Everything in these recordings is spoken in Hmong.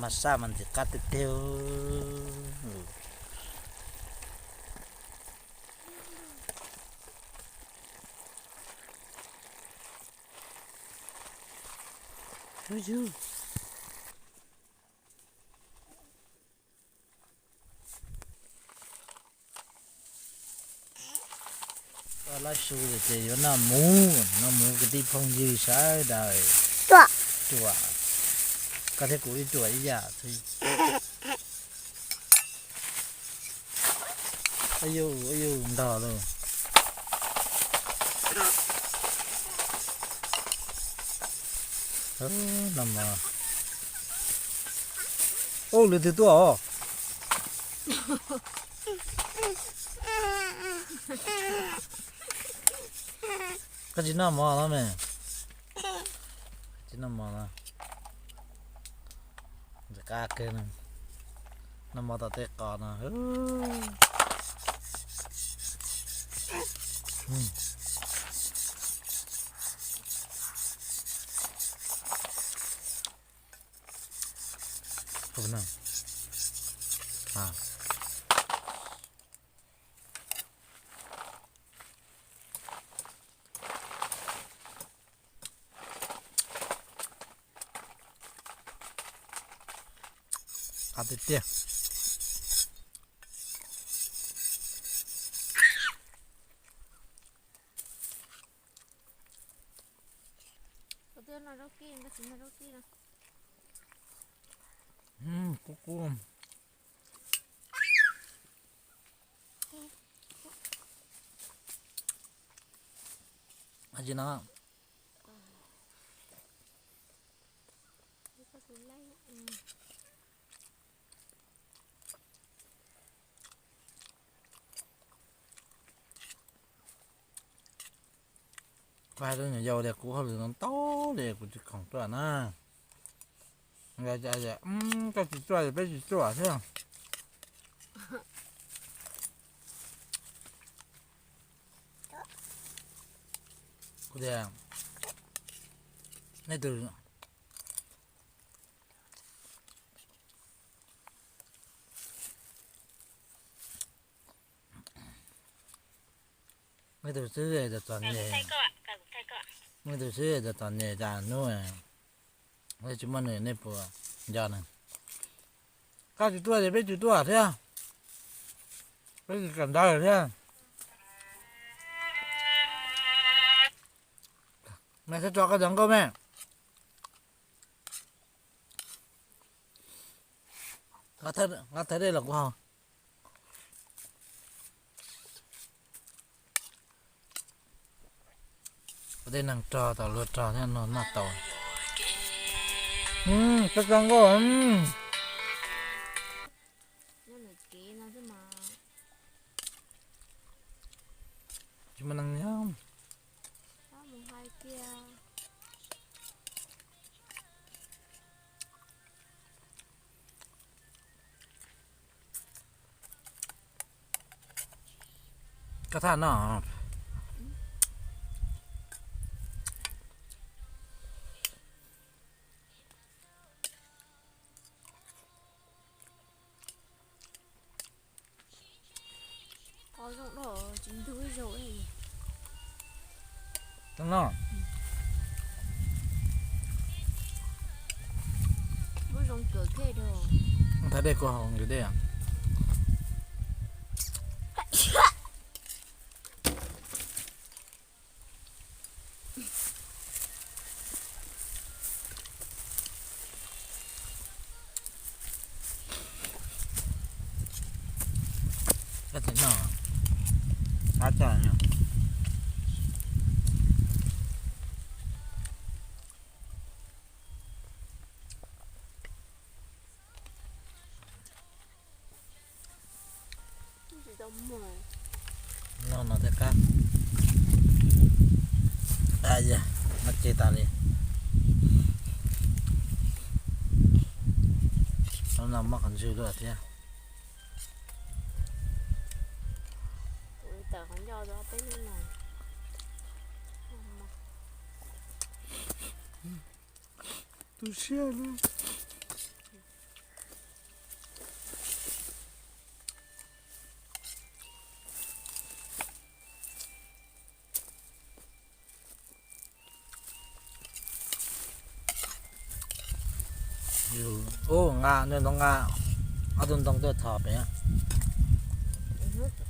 Sab mas ntxim qab tiag tiag. Koj lab su ces yuav noj mov, noj mov kwv tij phooj ywg sawv daws. Ruam, koj thiab kuv ib ruam ib yam xwb. Ib yam ntog lauj. Ub, lwm tus tuaj os. Koj tsis noj mov los me? Tsis noj mov los? Ntxim qab kawg, noj mov tom tej qos no. Qab tiag tiag. Kub kub. Tsis no. Kuv hais rau nyuam yaus tias kuv hauj lwm no ntau li kuv tsis khoom tuaj na. Koj tsis tuaj ces peb tsis tuaj thiab. Kuv tias nej tus nej tus xwb txom nyem, nej tus xwb txom nyem cas hnub tsis muaj nws nej puas nco nws? Koj tsis tuaj ces peb tsis tuaj thiab, peb tsis kawm ntawv thiab. Me, txhob tso koj cov nkauj me. Nqa thawj dej los kuv haus. Ua tej neeg rog tom luag rog thiab no noj tau. Koj tso nkauj. Tsis muaj neeg nyob. Koj thaj no. Qos zoo dog tsis ntug ib zaug. Zoo no. Muab zoo kawg kiag rau. Thaj dej kuv haus nkawd dej. Koj tsis noj, qab tshaj no. Noj no thiaj qab. Noj ces tas li. Noj no muaj qhov ntswg dua thiab. Tu siab li. Ub, nqa, nws no nqa ob tug ntoo tuaj txhos pem.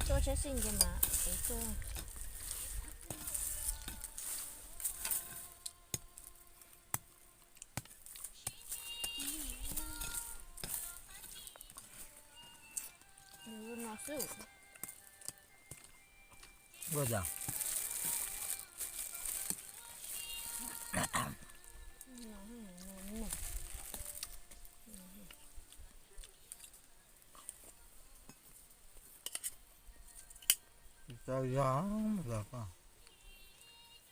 Tuaj tsheb sij nce mas. Tsis tau yog,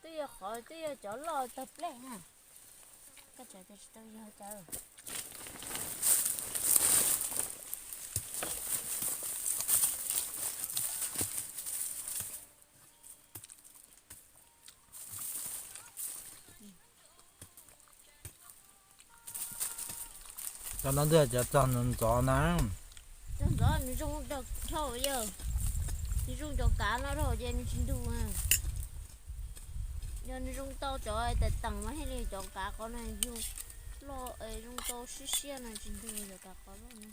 twb yog qhov twb yog cov loj tawg plej na. Koj tseem tias tsis tau yog cas. Cov no ntawd cov txog ntxov ntxov na. Txog ntxov nws zoo dhau yawg, nws zoo cov kav no dhau ces nws tsis ntug. Yog nws zoo tau cov tais teem mas thiaj li cov kav qhov no yug loj, zoo tau siab siab no tsis ntug cov kav qhov loj no.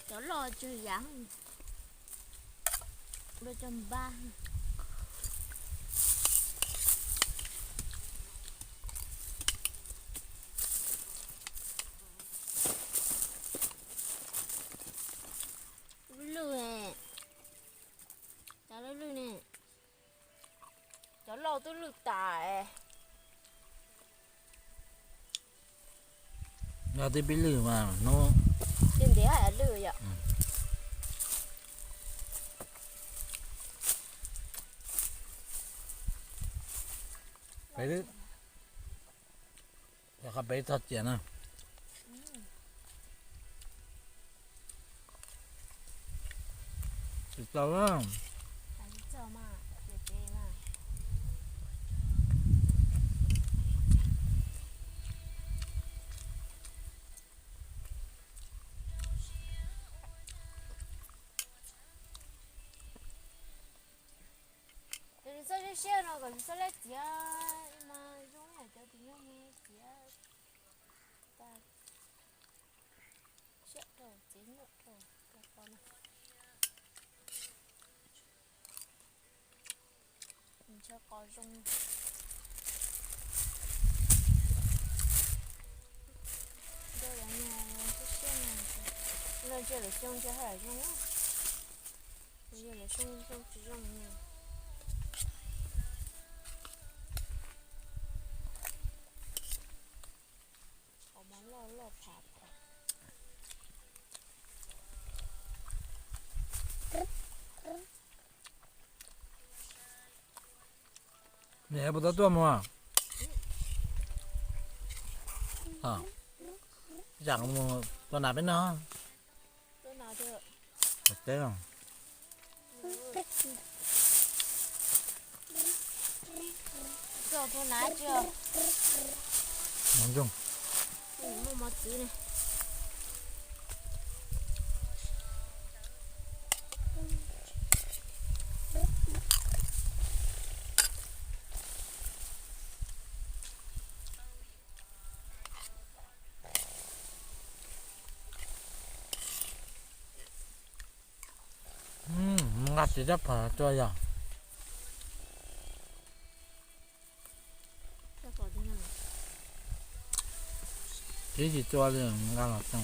Cov loj tsawg yam, loj cov npab. Lwj, cas lwj lwj ne? Cov loj twb lwj tas. Yog twb pib lwj mas hnub. Ces ntev hais lwj yom. Peb, qhov peb txog ciam na. Tsis tau. Ces nws txhob siab siab no kom nws txhob lab txiav mas zoo yam cov tus nyob me txiav tag siab rau txiav nyuaj rau rau qo no. Ntshe qos zoo. Ntshe lawv xyoo ntshe haj yam zoo. Yog lawv xyoo xyoo tsis zoo. Qos mas loj loj pham pham. Niam puas tau tuaj mus? Zam mus tua nas peb noj. Teb. Tuaj tua nas tsi? Muaj mos txwv ne. Nqa txiv rab phom los tua yog. Tib tsis tua li, nqa los tso.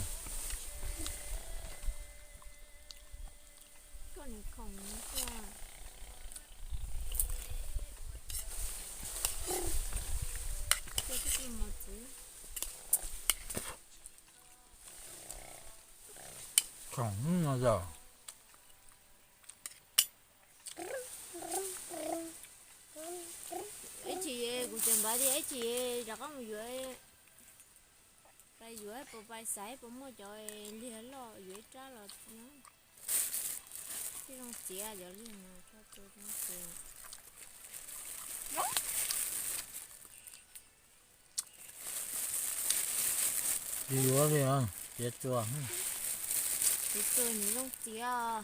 Khoom no yog. Ib chim kuv tseem npaj tias ib chim rov qab mus yuav, pais yuav puas pais xaiv puas muaj cov liag loj yuav ib rab los no. Thiaj zoo txiav cov liag no, txhob tua zoo txiav. Tsis yuav li, txiav txuas. Txiav txuas nws zoo txiav.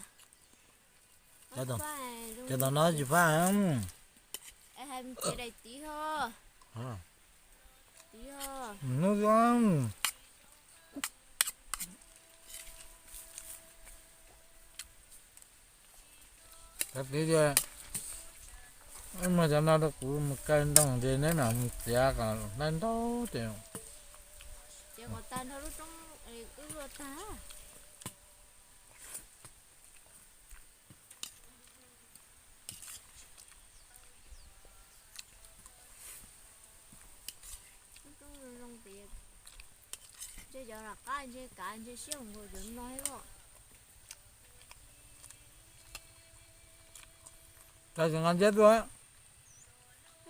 Cov tom no tsis faj. Hnub Cov txiv tias, muag cov no rau kuv mus kaw ntoo ces neb mam mus txiav kom hlais ntau ces. Ntshe cov lam qab ntshe kav ntshe siab nkaus cov no thiab os. Cov tsis nqa ntsiab tuaj.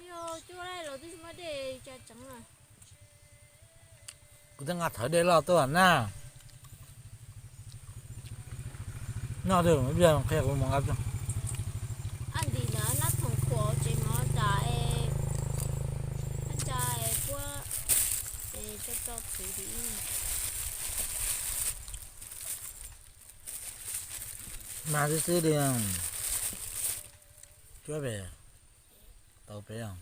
Yog cua laj los twb tsis muaj dej tsa tseev na. Kuv twb nqa thawv dej loj tuaj na. Noj twg ib pliag qhia kuv mus nqa. Ab nti ntawd nab thoom khuam ces no tas es, ab ntsa es puab es tso tso txhuv tim ib. Mag xwb xwb li. Cuab pem, tau pem os.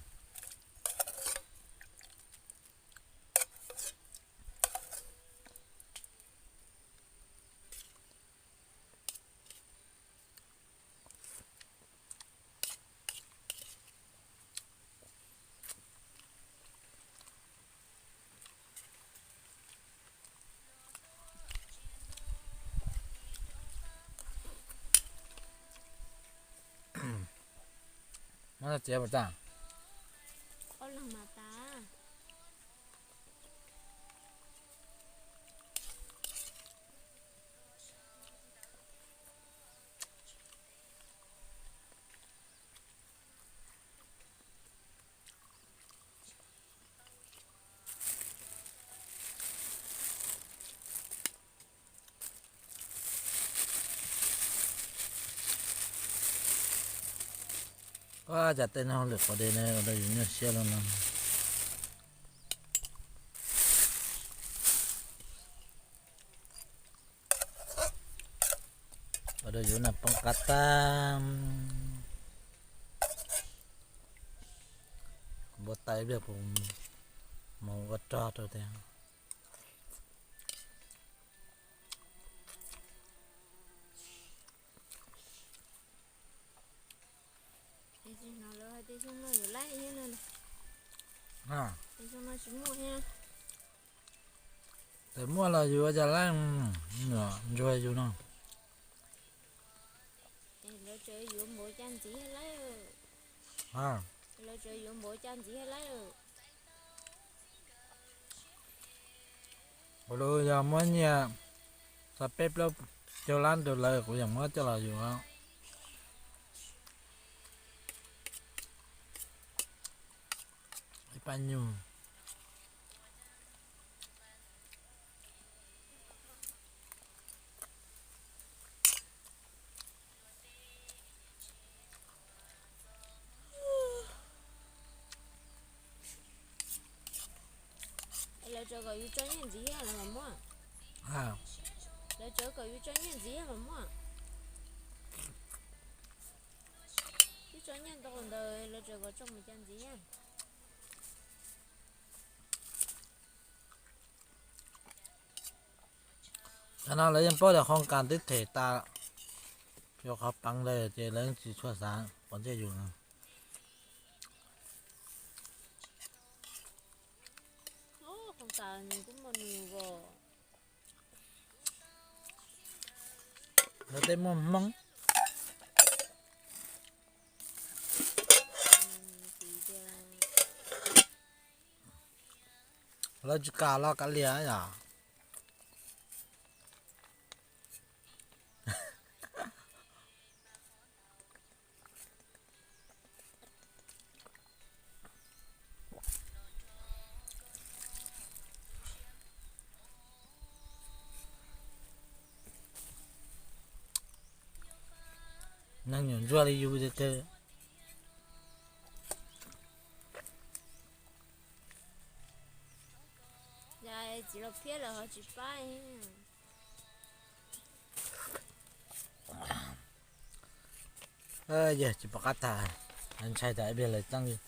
Muab txiav puas tag? Ua cas tej no lwm qhov de ne ua rau yus nyuaj siab lawm no. Ua rau yus no poob qab tag. Npua tawg ib pliag kuv mus ua rog rau tiag. Tsis muaj los yus ua cas laib, ntsuag yus no. Lawv tseem yuav npaum cas ntxiv thiab lawm. Lawv tseem yuav npaum cas ntxiv thiab lawm. Kuv lus yog muab nyiaj txog peb plaub caug lab rau lawv kuv yeej muab coj los yus. Ib pab nyuj. Lawv tseem kom yus tso nyiaj ntxiv thiab los mas muaj. Lawv tseem kom yus tso nyiaj ntxiv thiab mas muaj. Twb tso nyiaj ntau ntawd lawv tseem kom tso mus cas ntxiv thiab. Cov no lawv yeej paub tias qhov kas twb them tas, yog qhov peev ntawd ces lawv tsis tshua xav pov ntsej yus. Lawv tej muaj hmoob. Lawv tsis kam los kav liam yom. Neeg nyuam ntsuag li yus tiag tiag. Txiv los phiab lawm ho tsis pab. Yog tsis pom qab tham, ntshai tas ib pliag lawv txeeb,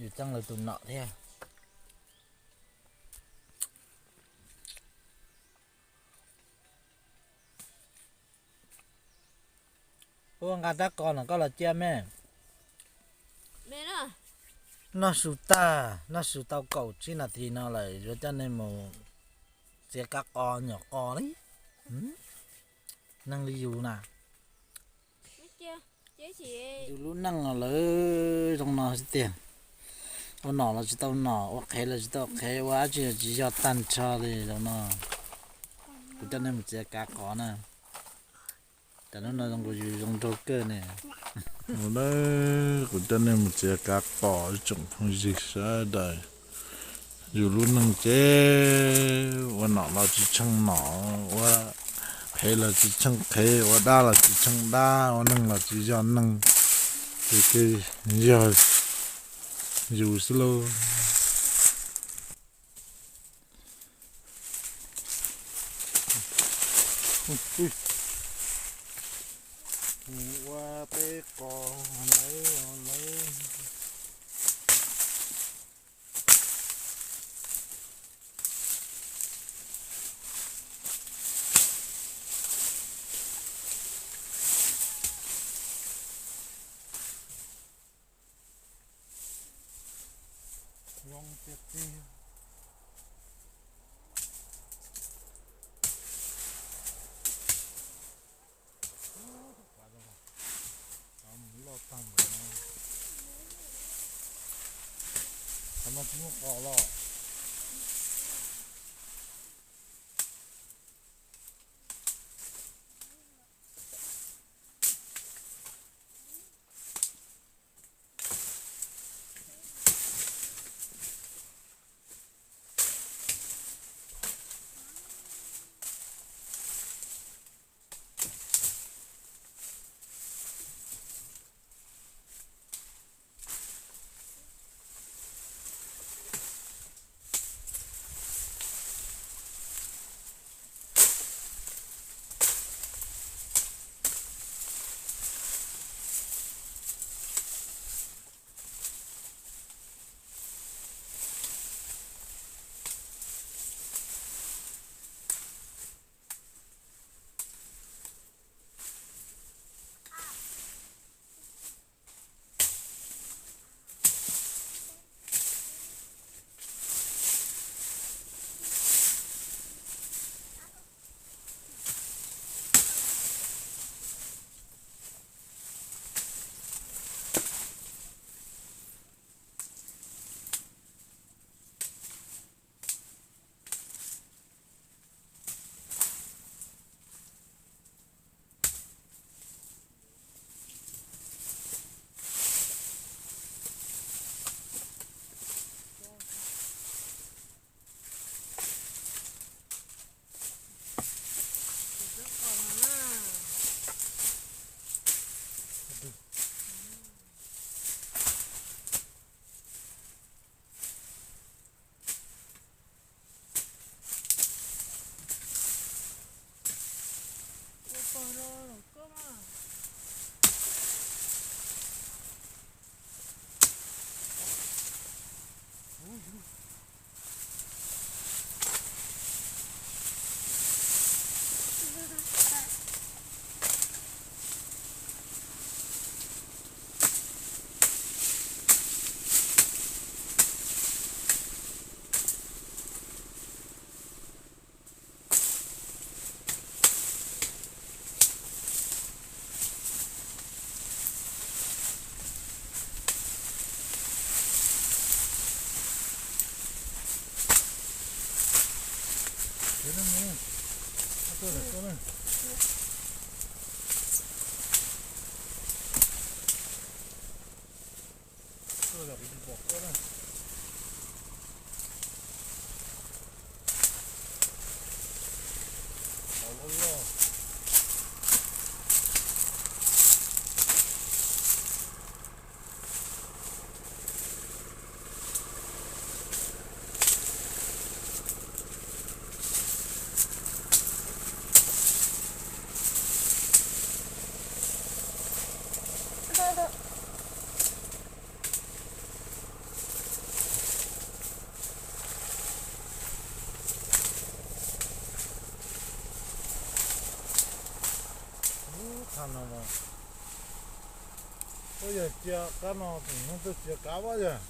yus txeeb lawv tus nom thiab. Ua nqa rab qos no koj los cia me. Noj su tag, noj su tau kaum tsib nas this no lawm, yuav coj nej mus txiav kab qos nyom qos li. Neeg li yus na. Yus lub neej lawm zoo no xwb tiag. Ua nom los tsis tau nom, ua qhev los tsis tau qhev, ua dab tsi los tsis yog tag nrho li zoo no. Kuv coj nej mus txiav kav qos na. Cas hnub no zoo nkaus yus zoo nraug kawg ne. Ua, kuv coj nej mus txiav kav qos ib tsoom phooj ywg sawv daws. Yus lub neej ces ua nom los tsis tsheej nom, ua qhev los tsis tsheej qhev, ua dab los tsis tsheej dab, ua neeg los tsis yog neeg, ces yog yus xwb lauj. Ua peb qos lawv lawv. Zoo tiag tiag. Loj tag npaum no, qhov no tsis muaj qos los. Tag no mas, ua yog cia kab no tseem hnub tuaj cia kab vaj yog.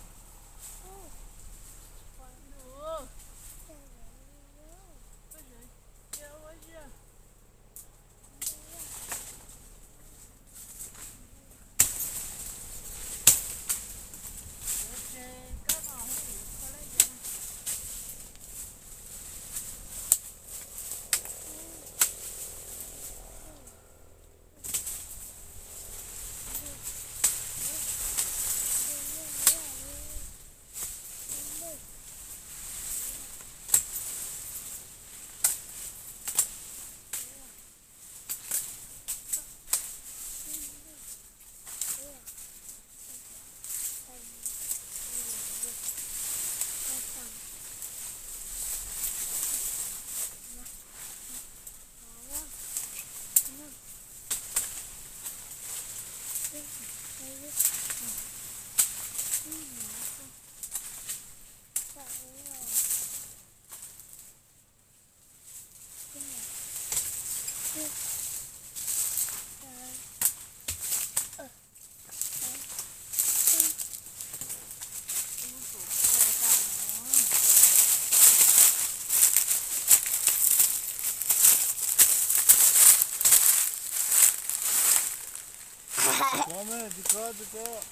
Tsis kov, tsis kov.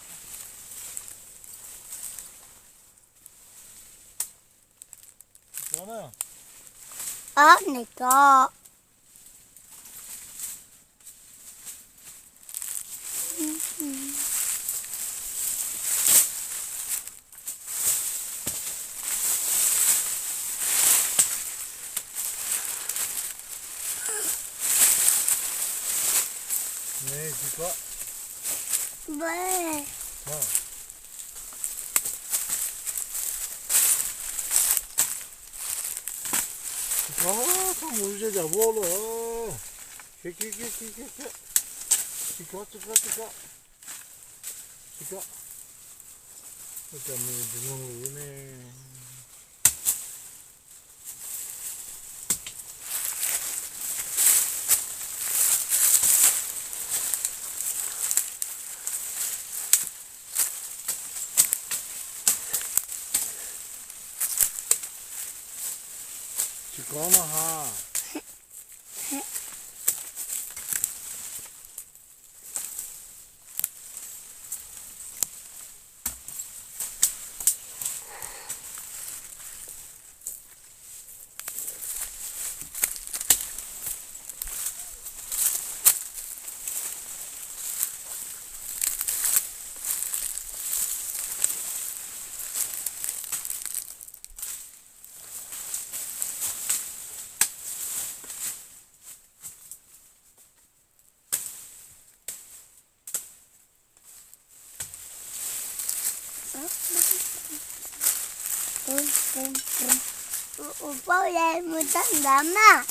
Ob, nws kov. Nws tsis kov. Tsis kov, txhob mus ze yam vau lawm. Khiav, khiav, khiav, khiav, khiav, khiav. Tsis kov, tsis kov, tsis kov. Tsis kov. Ua cas mus tsis mloog lus ne? Tsis kov no ha. Ua, ua, ua, mus txog ntawd mas.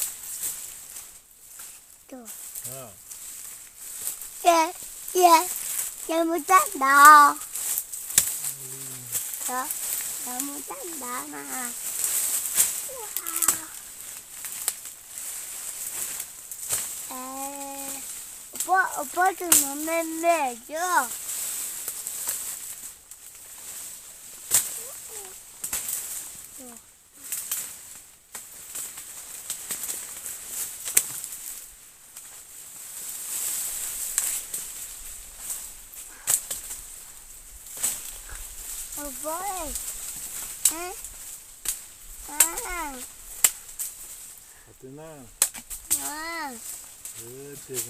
Ces, ces, ces mus txog ntawd. Ntawd, ntawd mus txog ntawd mas. Ua, ua, pob, ua, pob tsuas hnov me me xwb. Ua, pob, ua, a, a. Ua, tiag.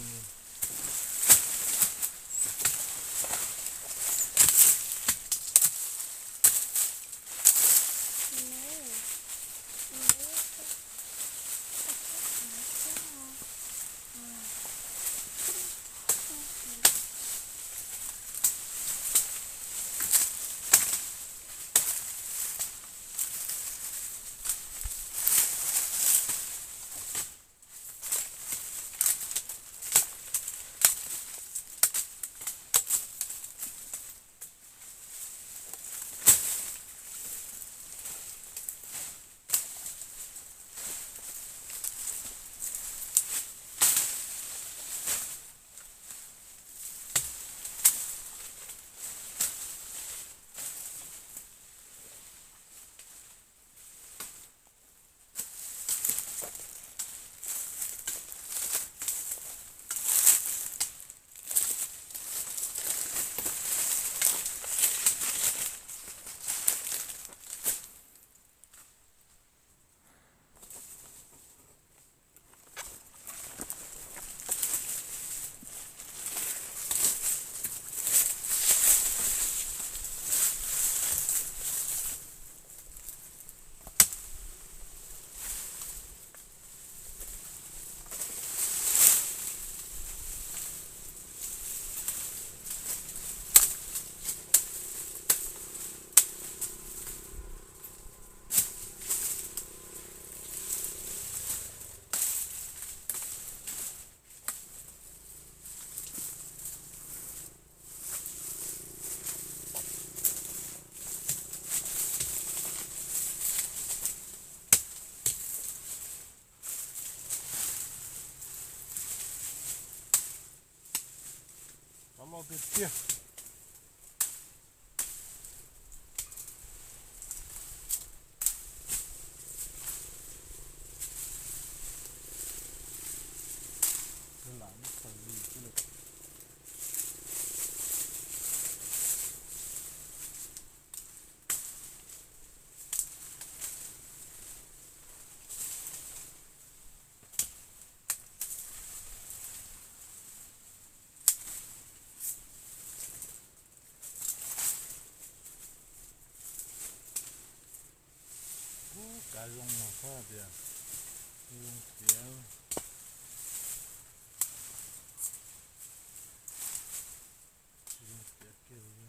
Loj tiag tiag. Lam txaws li xwb lawm. Ub, kav zoo mas txhob tias zoo tiav, zoo tiav kiag li.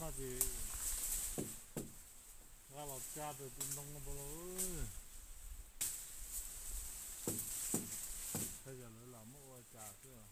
Ces nqa los tsa rau tus ntoo no pas lauj. Tej zaum lawv lam muab ua cas xwb.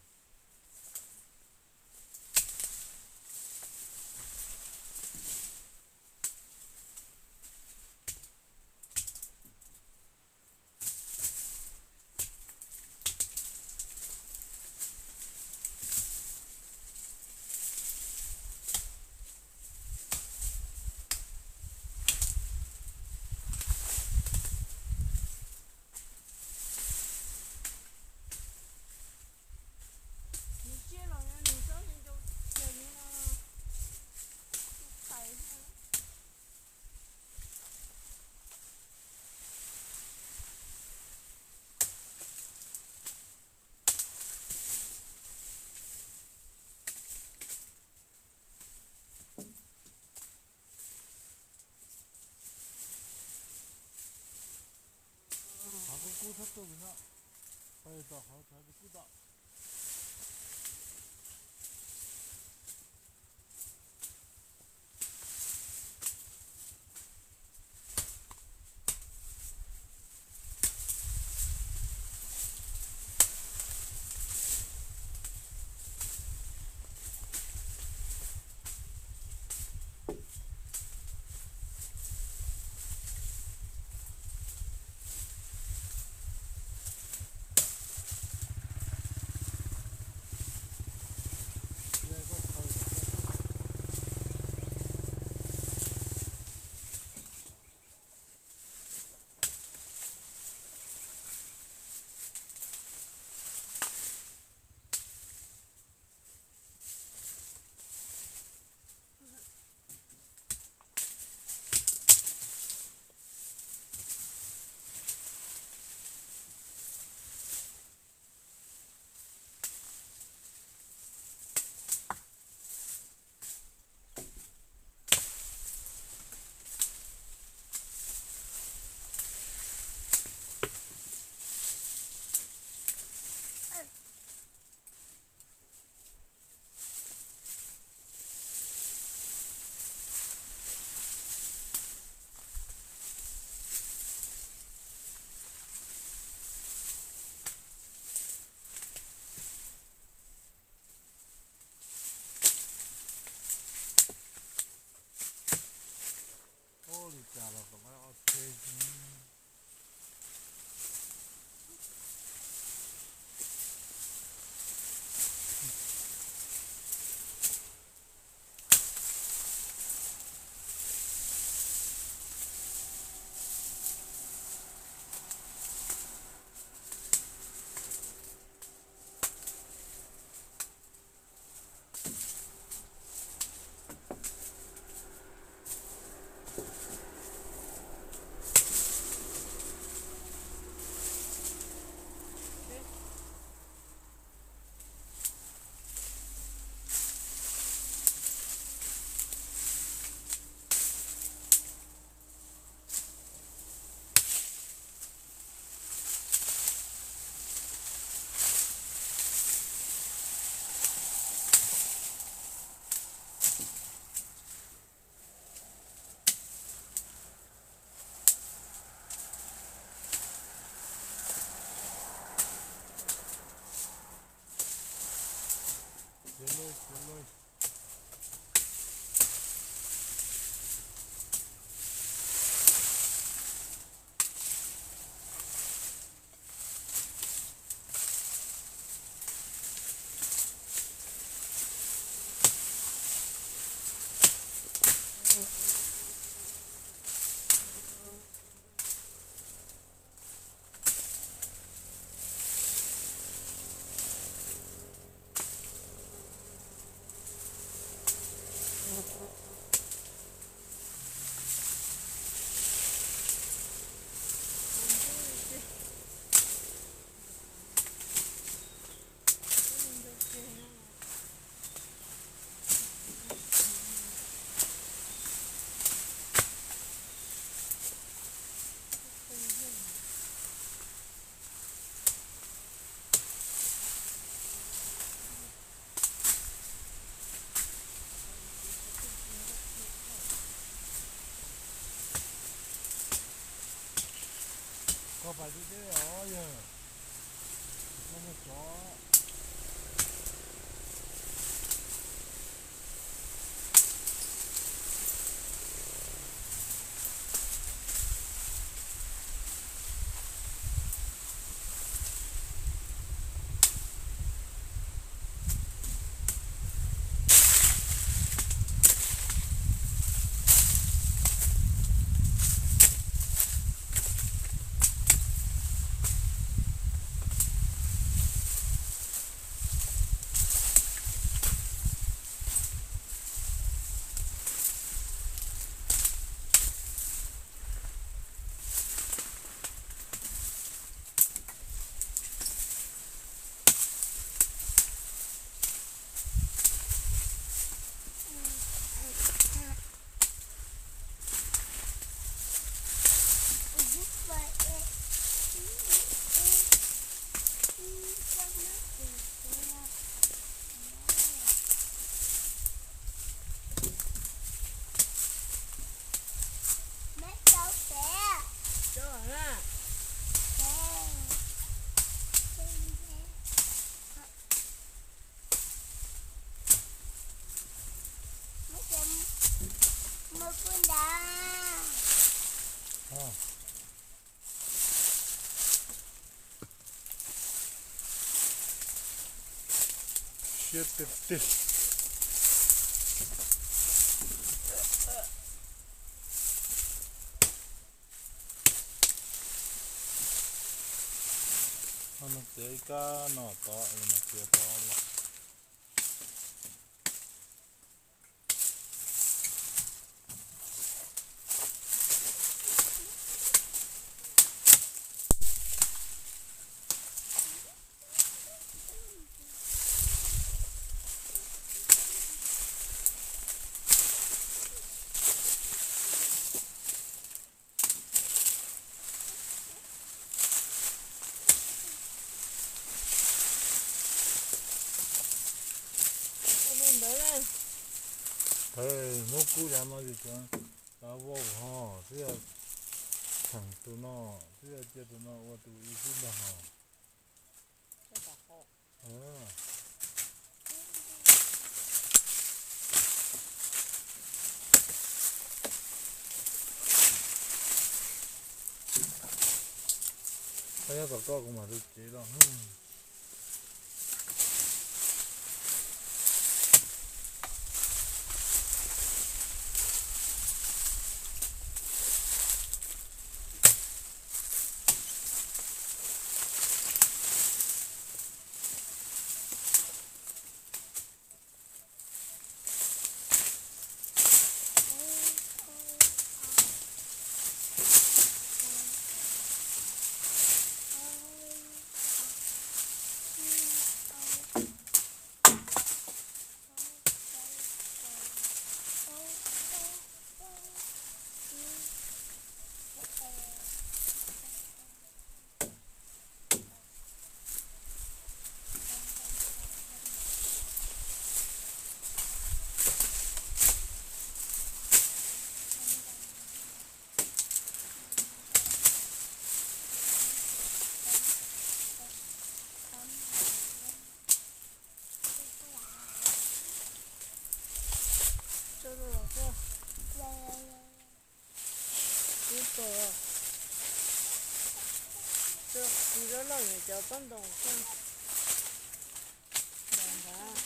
Nws siab los yog nws txob nws ncaus kiag li no, tus qais thiab. Qhov kub kub txhob tuaj pem no, qhov tom qhov txhob kub tom. Pais deb deb os yawg. Koj muaj tsov. Siab tiag tiag. Mas txiav ib kab no tod es mas txiav tod los. Ntawd, Hmoob kub yav no yus cov, cov vau ho twb yog theem tus no, twb yog cia tus no ua tus ib xib ntag ho. Qhov nyob tom koj kuv mam li cev los. Ib tug, txiv loj loj nws cov pob ntoo xwb. Ntawd ntag.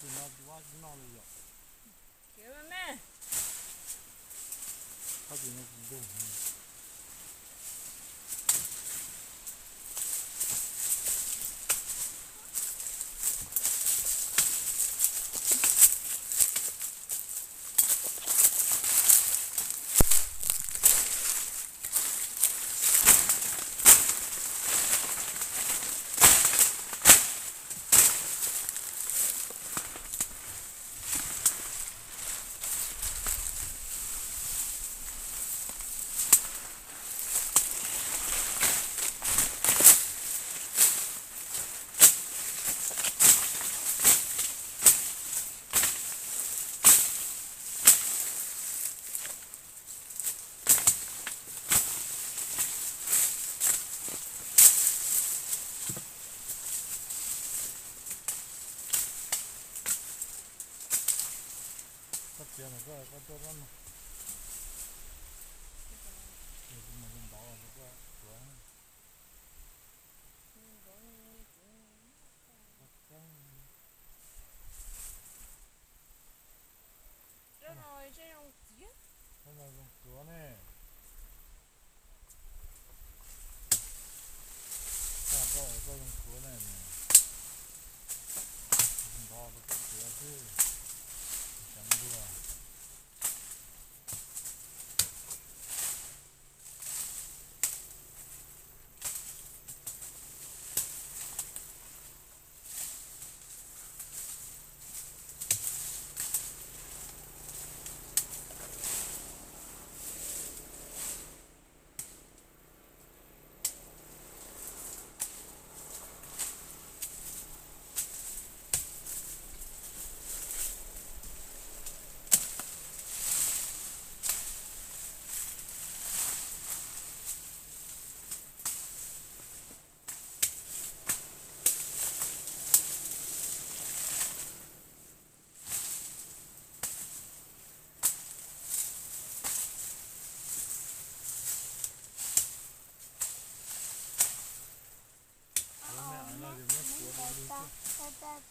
Tus no tsis ua tsis noj li yom. Kev me me. Qhov tus no tsis ntug. Koj txiav mas koj, koj tuaj rau no. Mus ntov los koj tuav. Rau no seb zoo txiav. Rau no zoo tuav ne. Koj, koj, koj zoo tuav ne. Ntov rau koj txiav xwb. Tseev dua.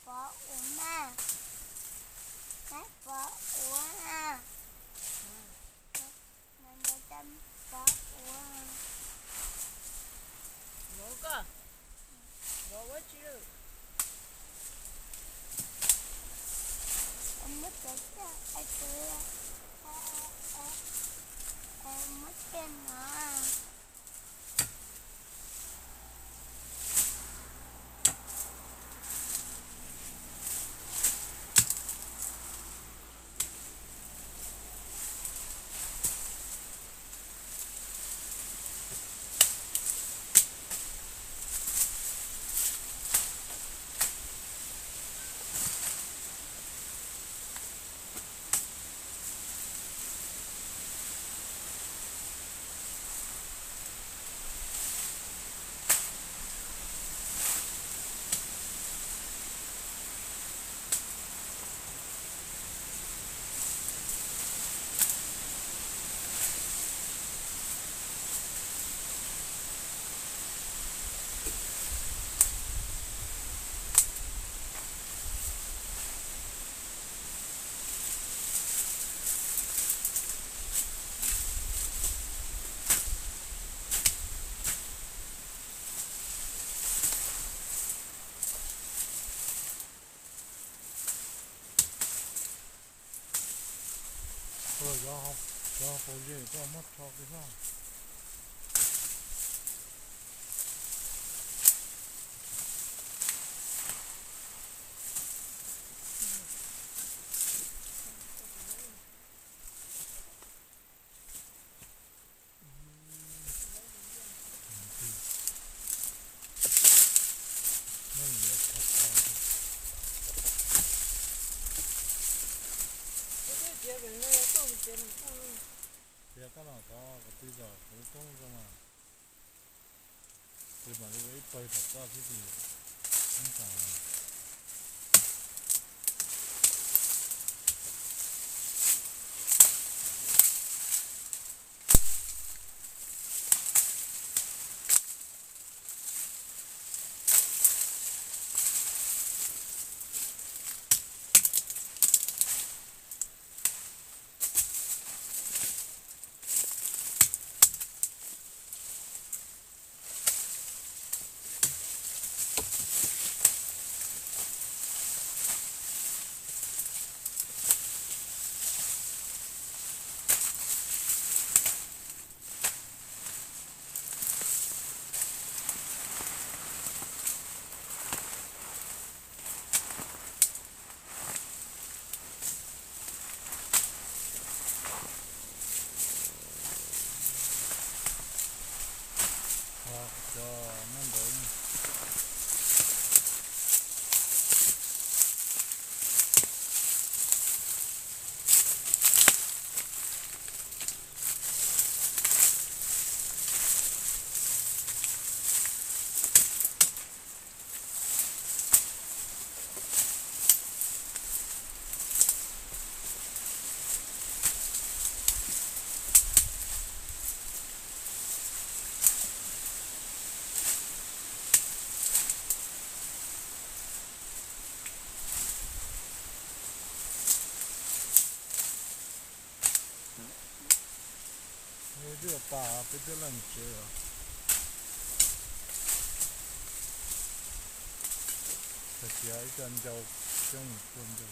Pov ua na. Pov ua na. Pov ua. Vov koj. Vov ua tsi lawm? Muab cov coj, muab coj no. Cov, cov hauv paus ze koj muab rho kiag soj. Tias koj los tod kuv twb zom kuv lub koob zoo mas, twb mam li ua ib pawg tom koj xwb ces koob tas. Twb pas peb twb leej tsev os. Tag kis ib co ncau, coob mus tua ncau.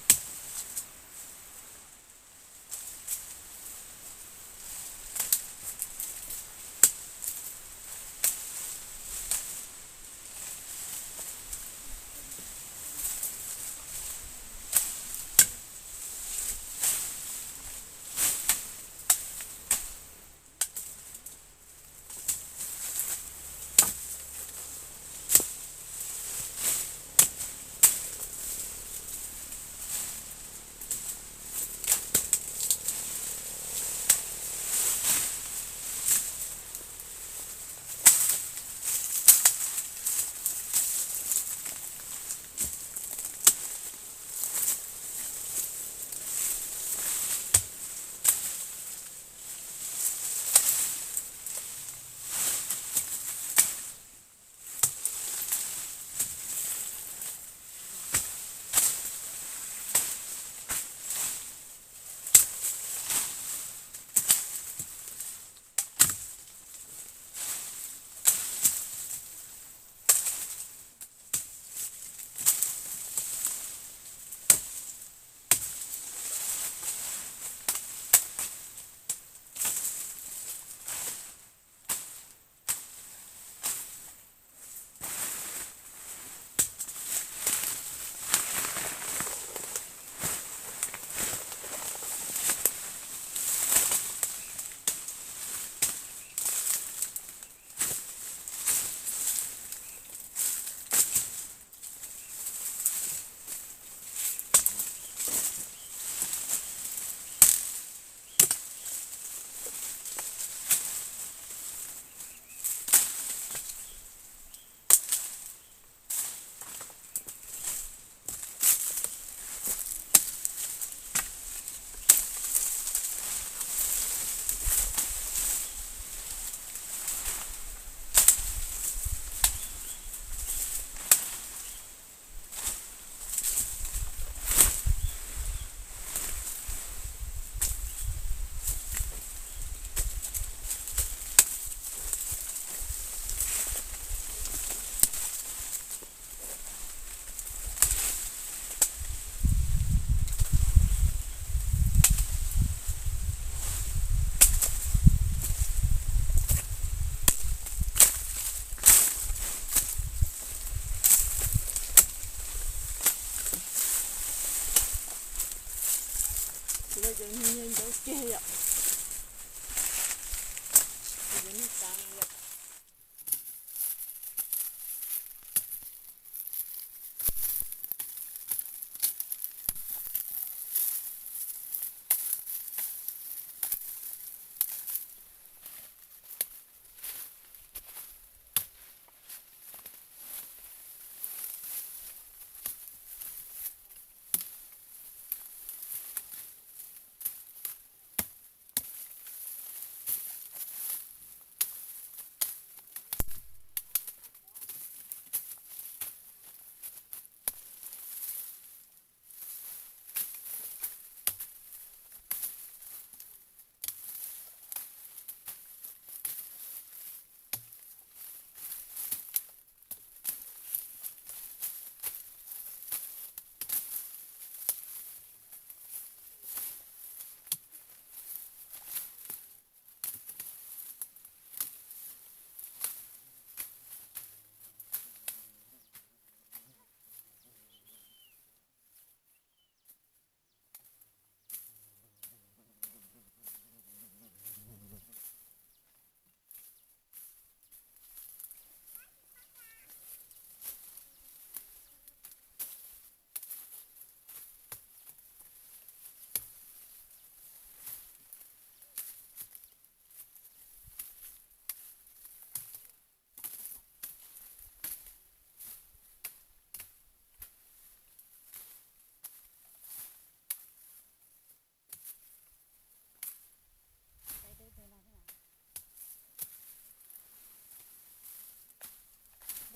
Lawv cov niag ncauj ceg yom. Cov niag tsav yom.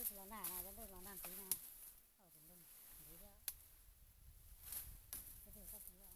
Los nag no, los nag ntxiv no, ntxiv thiab. Tus koj tiv os.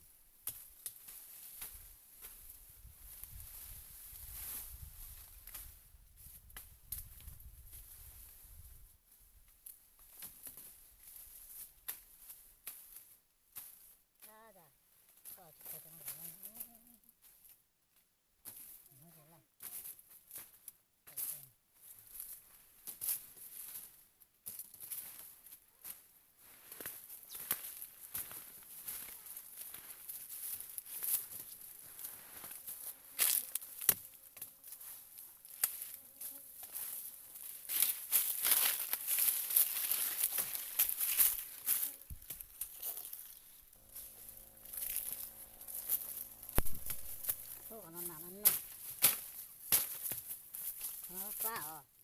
pab os.